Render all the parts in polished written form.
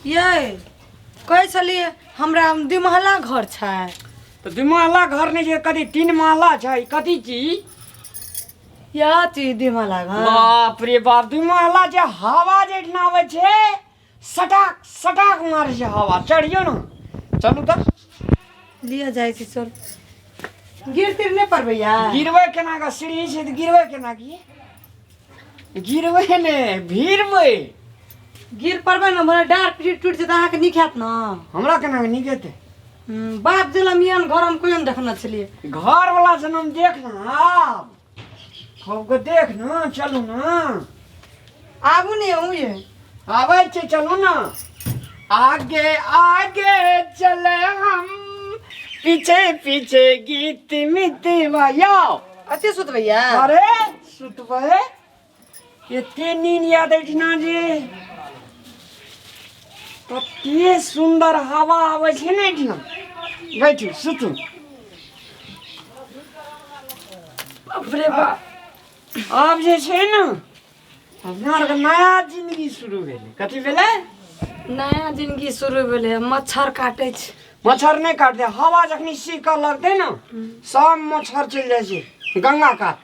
ये कहै छलियै हमरा दुमहला घर छै। तऽ दुमहला घर नहि छै, कथी तीन महला छै? कथी चीज? या चीज दुमहला घर। बाप रे बाप, दुमहला छै। हवा जे एहिठिना आबै छै, सटाक सटाक मारै छै हवा। चढ़ियौ ने, चलू तऽ। लिअ, जाइ छी, चल। गिर तिर नहि पड़बै यार? गिरबै केना कऽ? सीढ़ी छै तऽ गिरबै केना? की गिरबै ने, भिरबै। गिर पड़बै ने, हमरा डाँर पीठ टूटि जेतै, अहाँके नीक हैत ने? हमरा केना कऽ नीक हेतै? बाप जनम एहन घर हम कहियो नहि देखने छलियै। घर वाला जनम देख ने, आब खूब के देख ने। चलू ने। आबू ने अहूँ ये। आबै छै, चलू ने। आगे आगे चले हम, पीछे पीछे गीत मितवा याओ। अते सुतबै या? अरे सुतबै, एते नींद याद एहिठिना जे कते सुन्दर हवा आबै छै ने एहिठिना। बैठू, सुतू। बाप रे बाप। आब जे छै ने, अपना आरके नया जिंदगी शुरू भेलै। कथी भेलै? नया जिंदगी शुरू भेलै। मच्छर काटै छै। मच्छर नहि काटतै। हवा जखनी सीकऽ लगतै ने, सब मच्छर चलि जाइ छै गंगा कात।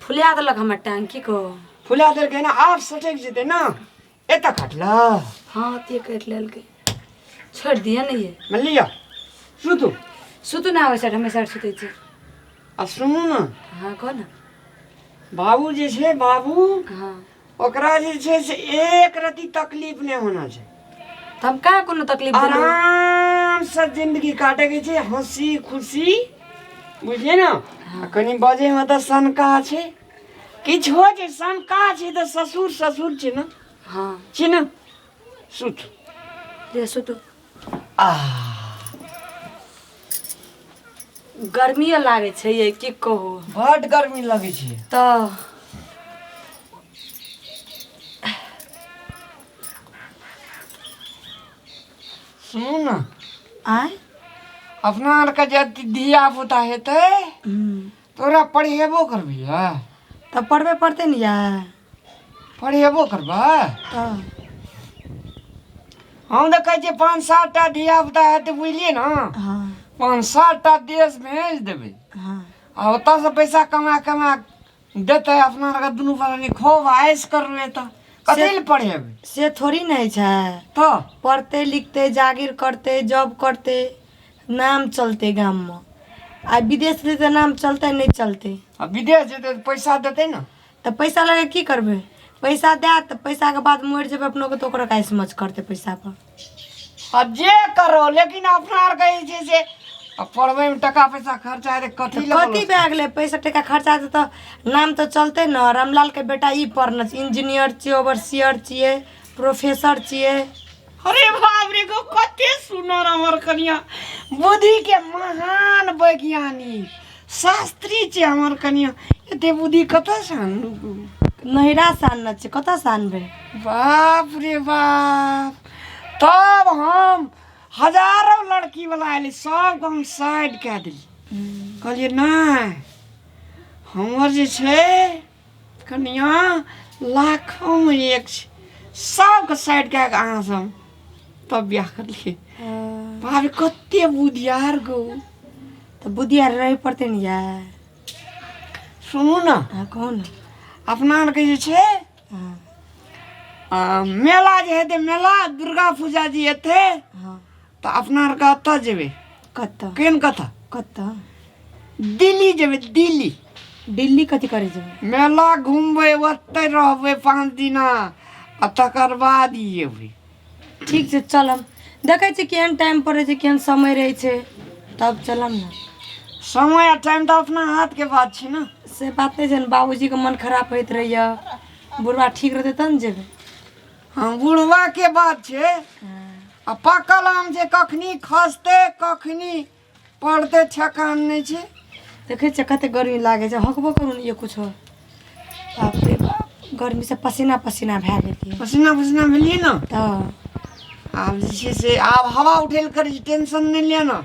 फुलिया देलक हमर टांग, की कहू। फुला देलकै ने, आब सटकि जेतै ने। एतऽ काटलक? हँ, ते काटि लेलकै। छोड़ि दिअ ने ये। लिअ, सुतू। सुतू ने, आबै साइड, हमे साइड सुतै छी। आ सुनू ने। हँ, कह ने। बाबू जे छै, बाबू, हँ, ओकरा जे छै से एक रति तकलीफ नहि होना छै। तऽ हम कहाँ कोनो तकलीफ देलहुँ? आरामसँ जिंदगी काटैके छै, हँसी खुशी, बुझलियै ने? आ कनि बजैमे तऽ सनका छै, किछु हो छै, सनका छै तऽ ससुर ससुर छै ने। हँ। छै ने? सुत। ले, सुतू। आ गर्मियो लागै छै ये, की कहू। बड गर्मी लगै छै। तऽ सुनू ने। आँय? अपना आरके जे धिया पुता हेतै, तोरा पढ़ेबो करबही? तऽ पढ़बे पड़तै ने यार। पढ़ेबो करबै? तऽ हम तऽ कहै छियै, पाँच सात टा धिया पुता हेतै, बुझलियै ने? हँ। पाँच सात टा देश भेज देबै। आ ओतऽसँ पैसा कमा कमा देतै, अपना आरके दुनू प्राणी खूब ऐश करबै। तऽ कथी लए पढ़ेबै? से थोड़ी नहि छै। तऽ पढ़तै लिखतै, जागीर करतै, जॉब करतै, नाम चलतै गाममे। आ विदेश जेतै तऽ नाम चलतै? नहि चलतै। आ विदेश जेतै तऽ पैसा देतै ने? तऽ पैसा लऽ कऽ की करबै? पैसा देत तऽ पैसाके बाद मरि जेबै अपनो के, तऽ ओकरो काज मज करतै पैसा पर। आ जे करो, लेकिन अपना आरके जे छै से आ पढ़बैमे टाका पैसा खर्चा हेतै, कथी लए? कथी भए गेलै? पैसा टाका खर्चा हेतै तऽ नाम तऽ चलतै ने। रामलालके बेटा ई पढ़ने छै, इंजीनियर छियै, ओवरसियर छियै, प्रोफेसर छियै। अरे बाप रे गो, कते सुनर हमर कनिया! बुद्धि के महान वैज्ञानिक शास्त्री छै हमर कनिया। एते बुद्धि कतऽ से आनलू? नैहरा से आनने छियै, कतऽ से आनबै? बाप रे बाप, तब हम हजारों लड़की वाला आयली, सबके हम साइड कए देली। कहलियै नहि, हमर जे छै कनिया लाखोंमे एक छै। सबके साइड कए कऽ अहाँ सब तब बियाह करलियै। बाप रे, कते बुधियार गो! तऽ बुधियार रहै पड़तै ने यार। सुनू ने। हँ, कहू ने। अपना आरके जे छै मेला जे हेतै, मेला, दुर्गा पूजा जे हेतै, तऽ अपना आरके ओतऽ जेबै। कतऽ? केहन कतऽ? कतऽ? दिल्ली जेबै, दिल्ली। दिल्ली कथी करै जेबै? मेला घुमबै, ओतहि रहबै 5 दिना आ तकर बाद एबै। ठीक छै, चलब। देखै छियै केहन टाइम पड़ै छै, केहन समय रहै छै, तब चलब ने। समय आ टाइम तऽ अपना हाथके बात छै ने। से बात नहि छै ने, बाबूजीके मन खराब होइत रहैए। बुढ़बा ठीक रहतै तब ने जेबै। हँ, बुढ़बाके बात छै। आ पाकल आम छै, कखनी खसतै कखनी पड़तै, ठेकान नहि छै। देखै छियै कते गर्मी लागै छै। हकबो करू ने ये कुछो। बाप रे बाप, गर्मीसँ पसीना पसीना भए गेलियै। पसीना पसीना भेलियै ने? तऽ आब जे छै से आब हवा उठेल करै छै। टेंशन नहि लिअ ने,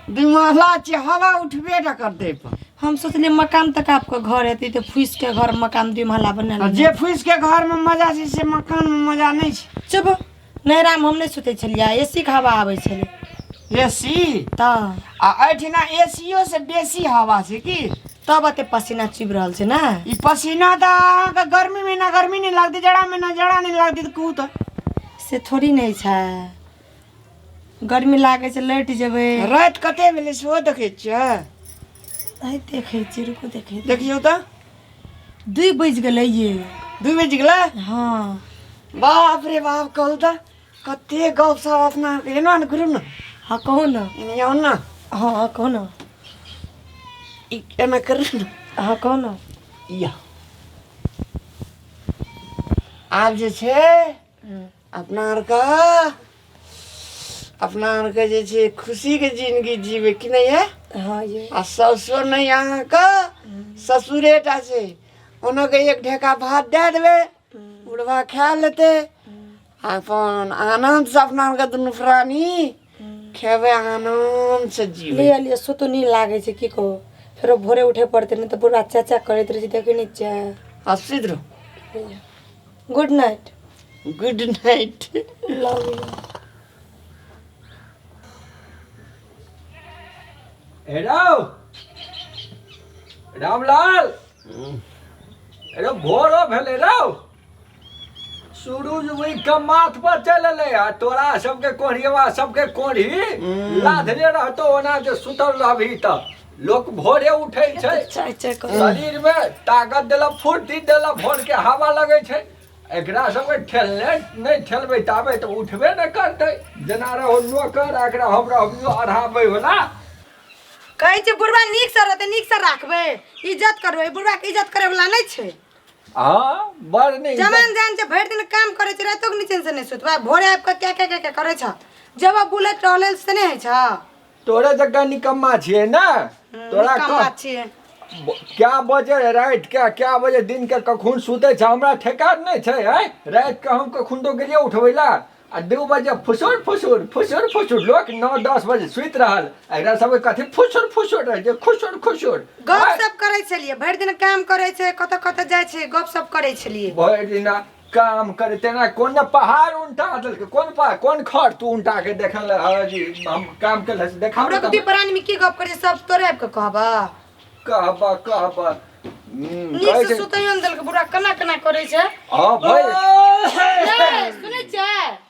दिमागला छै, हवा उठबे टा करतै पर। हम सोचलियै मकान तक आपके घर हेतै, तऽ फूसिके घर मकान दुई महला बना आ जे फूसिके घरमे मजा छै से मकानमे मजा नहि छै। चुप। नैहरामे हम नहि सुतै छलियै, एसी के हवा आबै छलै। एसी? तऽ आ एहिठिना एसीओ से बेसी हवा छै की? तब एते पसीना चुबि रहल छै ने। ई पसीना तऽ अहाँके गर्मी में ना गर्मी नहीं लगती, जाड़ा में ना जाड़ा नहीं लगती, तऽ कहू तऽ। से थोड़ी नहि छै, गर्मी लागै छै लटि जेबै। राति कते भेलै सेहो देखै छियै? आइ देखै छियै, रुकू देखै छियै। देखियौ तऽ। 2 बजि गेलै ये। 2 बजि गेलै? हँ। बाप रे बाप, कहू तऽ कते गप सब अपना एना ने घुरू ने। हँ कहू ने। एने आउ ने। हँ हँ कहू ने। ई एना करू ने। हँ कहू ने। या आब जे छै अपना आरके, अपना आरके जे छै खुशीके जिंदगी जीबै कि नहि ये? हँ ये। आ ससुर नहि, अहाँके ससुरे टा छै, ओना के एक ढेका भात दए देबै, बुढ़वा खा लेतै, आ अपन आनन्दसँ अपना आरके दुनू प्राणी खेबै, आनन्दसँ जीबै। लिअ लिअ सुतू, नींद लागै छै की कहू, फेरो भोरे उठे पड़तै, नहि तऽ बुढ़वा चाचा करैत रहै छै, देखै नहि छियै। आब सुति रहू। Good night. Good night. Love you. हे रौ रामलाल, अरे भोरो भेलै रौ, सूरज उगि के माथ पर चलि एलै आ तोरा सबके कोढ़ियवा सबके कोढ़ी लाधने रहतो, ओना जे सुतल रहबही तऽ लोक भोरे उठै छै, चाय चाय कर, शरीर में ताकत देलक, फुर्ती देलक, भोर के हवा लगै छै। एकरा सबके ठेलने नहि ठेलबै ताबे तऽ उठबे नहि करतै, जेना रहो नोकर, एकरा हम रहबियो अढ़ाबै वला। कहै छै बुढ़वा नीकसँ रहतै, नीकसँ राखबै, इज्जत करबै। बुढ़वाके इज्जत करे वला नहि छै। हाँ बड़ नहि जमान जान छै, भरि दिन काम करै छै, रातिओ के निचेन से नहि सुतबै, भोरे आबि कऽ क्या क्या क्या क्या करै छ, जब बुलैत टहलै से नहि होइ छ। तोरे जकाँ निकम्मा छियै ने तोरा। निकम्मा छियै। क्या बजे राति के, क्या बजे दिन के, कखन सुतै छै हमरा ठेकान नहि छै। आँय राति के हम कखन तो गेलियै उठबै ला आ 2 बजे फुसुर फुसुर फुसुर फुसुर, लोक 9-10 बजे सुति रहल, एकरा सबके कथी फुसुर फुसुर रहै छै, खुसुर खुसुर। गप सप करै छलियै, भरि दिन काम करै छै, कतऽ कतऽ जाइ छै, गप सप करै छलियै। भरि दिना काम करे तेना कोन ने पहाड़ उल्टा देलकै, कोन पहाड़ कोन खर तू उल्टा के देखल जी हम काम के देखा। हमरो के प्राणी में की गप करै छै सब तोरे आबि कऽ कहबा? कहबा कहबा। नीक से सुतैयो ने देलकै बुढ़ा, केना केना करै छै। हाँ भाई। ए, सुनै छियै?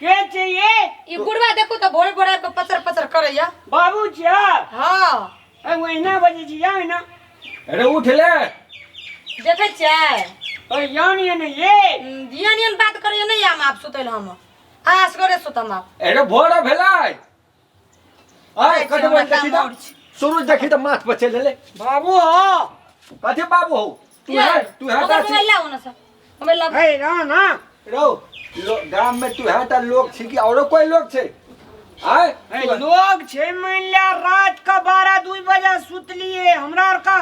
के छै ये? ई बुढ़वा देखू तऽ भोरे भोरे आबि कऽ पचर पचर करैया। बाबू छियै? हँ। ए ओहिना बजै छी, जाउ ने। अरे उठ ले। देखै छियै? अरे जाउ ने ने ये। एहन एहन बात करैया, नहि आम आब सुतै हम, अहाँ असगरे सुतम आब। अरे भोर भेलै आय कथी हमरा बोल देखी काम तऽ और छै। सूरज देखी तऽ माथ पर चलि एलै। बाबू हो। कथी बाबू हो तू? है तू है ओकर मोबाइल लाउ ने सर, मोबाइल लाउ। हे रह ना रौ, गाम में तू है टा लोग छी कि औरो कोई लोग छै? आय ए, लोग छै, मान ले रात का 12-2 बजे सुतलिए हमरा आर का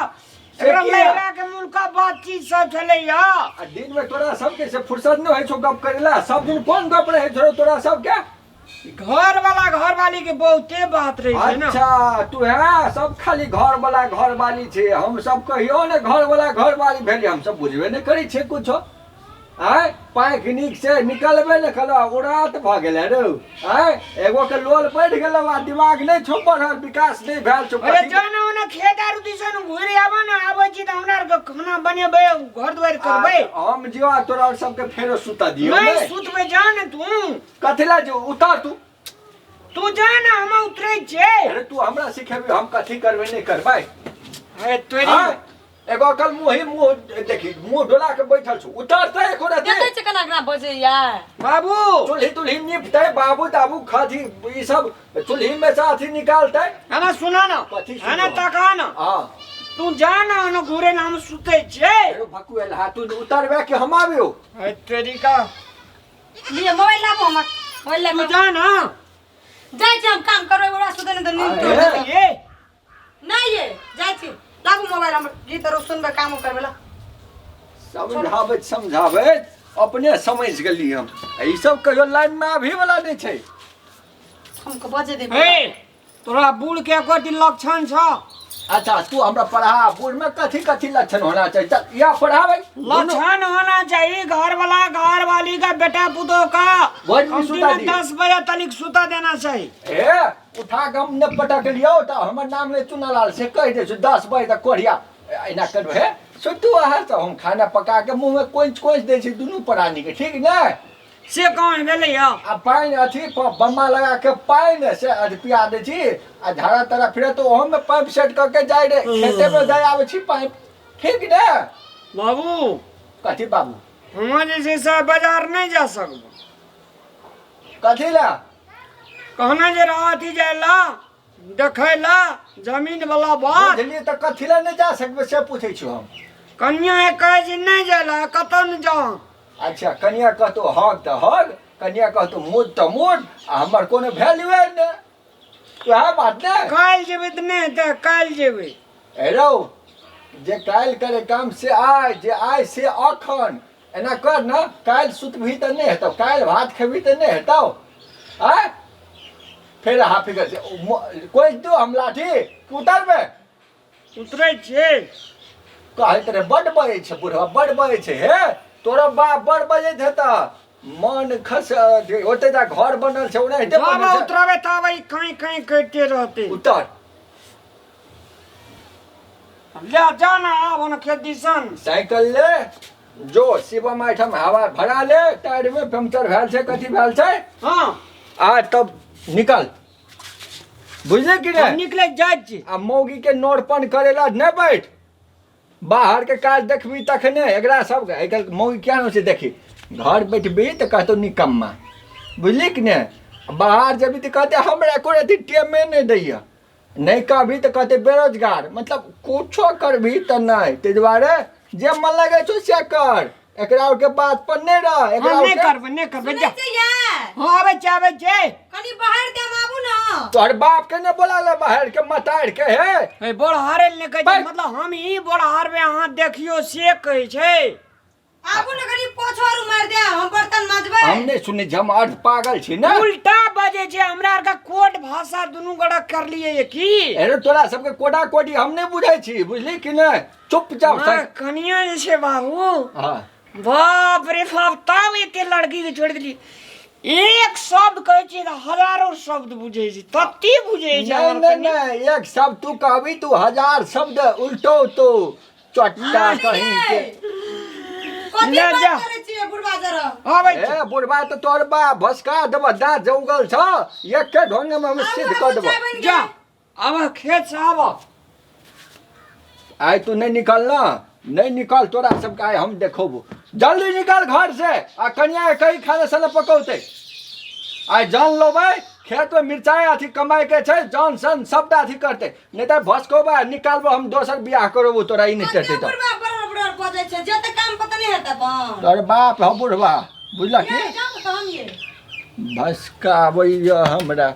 से एकरा किया? लैला के मुल्का बातचीत सब छलैया। आ दिन में तोरा सबके से फुर्सत नहीं होइ छौ गप करेला? सब दिन कोन गप रहै छौ तोरा सबके? घर वाला घर वाली के बहुते बात रहे छै ने। अच्छा तू है सब खाली घर वाला घर वाली छै, हम सब कहियो ने घर वाला घर वाली भेली, हम सब बुझबे नहि करै छियै कुछो। आय पाँखि नीक से निकलबे ने कलो उड़ात भऽ गेलै रौ। आय एगो के लोल बढ़ि गेलौ आ दिमाग नहि छौ बढ़ल, विकास नहि भेल छौ। अरे जो ने ओने खेत आर दिसन घुरि आबऽ ने, आबै छी तऽ हमरा आरके खाना बनेबै, घर दुआरि करबै। हम जियो आ तोरा सबके फेरो सुता दियौ? नहि नहि सुतबै, जा ने तू। कथी ला जो? उतार तू। तू जा ने, हम उतरै छियै। अरे तू हमरा सिखेबी हम कथी करबै नहि करबै? अरे तोरी। आँय, एगो अकल मुँह ही मुँह देखी मुँह डोला के बैठल छौ, उतरतै एको रत्ती? देखै छियै केना केना बजैया। बाबू चूल्ही तुल्ही निपतै बाबू ताबू खाथी ई सब चूल्ही में से अथी निकालतै। हमे सुना ना। कथी सुनो? हने तका ना। हाँ। तू जा ना ओने घुरे ना, हम सुतै छियै। अरे भकुएल हा, तू उतरबे कि हम आबियो? अरे तोरी का। लिअ मोबाइल लाबू, हमर मोबाइल तू लाबू। जा ना। जाइ छी हम काम करबै, ओकरा सुतै नहि तऽ नींद तोड़ि अरे। देतै। ये नहि ये जाइ छी, लाबू मोबाइल, हमर गीत आरो सुनबै, कामो करबै ला। समझाबैत समझाबैत अपने समझ गेली हम, ई सब कहियो लाइन में आबही वाला नहीं छै। हमके बजे दे। हे तोरा बूढ़ के एको दिन लक्षण छ? अच्छा तू हमरा पढ़ा बूढ़ में कथी कथी लक्षण होना चाहिए, चल या पढ़ाबै। लक्षण होना चाहिए घर वाला घर वाली का बेटा पुतोह का भोज में कम से सुता कम दिए। 10 बजे तनिक सुता देना चाहिए। ए उठा के हम ने पटक लियौ तऽ हमर नाम ले चुनालाल से कहि दै छी 10 बजे तक कोढ़िया एना करू। हे सुतू अहाँ सब, हम खाना पका के मुँह में कोंचि कोंचि दै छी दुनू प्राणी के, ठीक ने? से कहाँ भेलै यौ? आ पानि अथी बम्मा लगा के पानि से अथी पिया दै छी आ झाड़ा ताड़ा फिरे तऽ ओहोमे पाइप सेट कऽ के जाइ रे खेते मे जाइ आबै छी पाइप, ठीक ने? बाबू। कथी बाबू? हम जे छै से बाजार नहि जा सकबो। कथी ला? कहना जे रह अथी जाय ला देखै ला जमीन वाला बात। बुझलियै तऽ कथी ला नहि जा सकबै से पूछै छी हम। कन्या कहै छै नहि जाय ला, कतौ नहि जाओ। अच्छा कनिया कहतो हग तऽ हग, कनिया कहतो मोद तऽ मोद, आ हमर कोनो वैल्यूए नहि, वएह बात ने। काल्हि जेबै तऽ नहि हेतै, काल्हि जेबै। हे रौ, जे काल्हि करे काम से आइ, जे आइ से अखन। एना कर न, काल्हि सुतबही तऽ नहि हेतौ, काल्हि भात खेबही तऽ नहि हेतौ। आँय फेर हाफी कर कोइ दू हम लाठी उतरबै। उतरै छियै। कहैत रहे बड बजै छै बुढ़वा, बड बजै छै। हे तोरा बाप बड बजैत हेतऽ, मन खस ओते जा घर बनल छै ओनाहिते जब बनल छै। उतरबै तब ई कहीं कहीं करिते रहतै। उतर ले जा ना आब न खेत दिसन। साइकिल ले जो शिवम एहिठाम हवा भरा ले, टायर में पंक्चर भेल छै कथी भेल छै। हाँ। आ तब निकल, बुझले कि हम नहि? निकले जाइ छी। आ मौगी के नोरपन करेला नहि बैठ, बाहर के काज देखबी तखने। एकरा सब आइ काल्हि मौगी क्या होइ छै देखी, घर बैठबी तऽ कहतौ निकम्मा, बुझली कि नहि? बाहर जेबी तऽ कहते हमरा एको रत्ती टेमे नहि दैया, नहि कहबी तऽ कहते बेरोजगार, मतलब कुछो करबी तऽ नहि। ताहि दुआरे जे मन लगै छौ से कर, एकरा आरके बात पर नहि रह। एकरा हम नहि आरके करबै, नहि करबै, सुनै जा। छियै? हाँ, आबै छै, आबै छै। कनि बाहर देम आबू न। तोहर बाप के नहि बोला ले बाहर के मतार के। हे हे बोल हारे ने कहै छै, बैठ। मतलब हम ही बोल हारबै, अहाँ देखियो से कहै छै। आबू न कनि पोछो आरू मारि दे, हम बर्तन माजबै। हम नहि सुनै छी, हम अर्ध पागल छी ने। उल्टा बजै छै, हमरा आरके कोड भाषा दुनू गोटा करलियै ये की? अरे तोरा सबके कोडा कोडी हम नहि बुझै छी, बुझली कि नहि? चुपचाप हाँ, कनिया जे छै बाबू। हाँ। बाप रे बाप, तब एते लड़की के छोड़ि देली। एक शब्द कहै छियै तऽ हजारो शब्द बुझै छै, तते बुझै छै नहीं हमर नहीं कनिया। नहीं, एक शब्द तू कहबी तू हजार शब्द उल्टो तो चट्टा कहीं के। कथी ले बात जा। करै छियै बुढ़बा जरा? आबै छी। ए बुढ़बा तऽ तोहर बा भसका देबऽ, दाँत जे उगल छ एके ढंग में हम सिद्ध कऽ देबऽ। चाय बनि जा गेल। आब खेत से आब। आइ तू नहीं निकल ना, नहीं निकल, तोरा सबके आइ हम देखबो। जल्दी निकल घर से आ कनिया के कही खाना साना पकौते। आइ जान लेबै खेत में मिरचाई अथी कमाई के छै, जान सन सबटा अथी करते, नहीं तऽ भसकोबा निकालबो हम दोसर बियाह करबो तोरा ई नहीं कते करते। बुढ़बा बड़ बड़ बजै छै, जते काम पता नहि हेतै अपन। तोहर बाप हौ बुढ़बा, बुझलक की? ये जाउ तऽ हम ये भसकाबैया हमरा।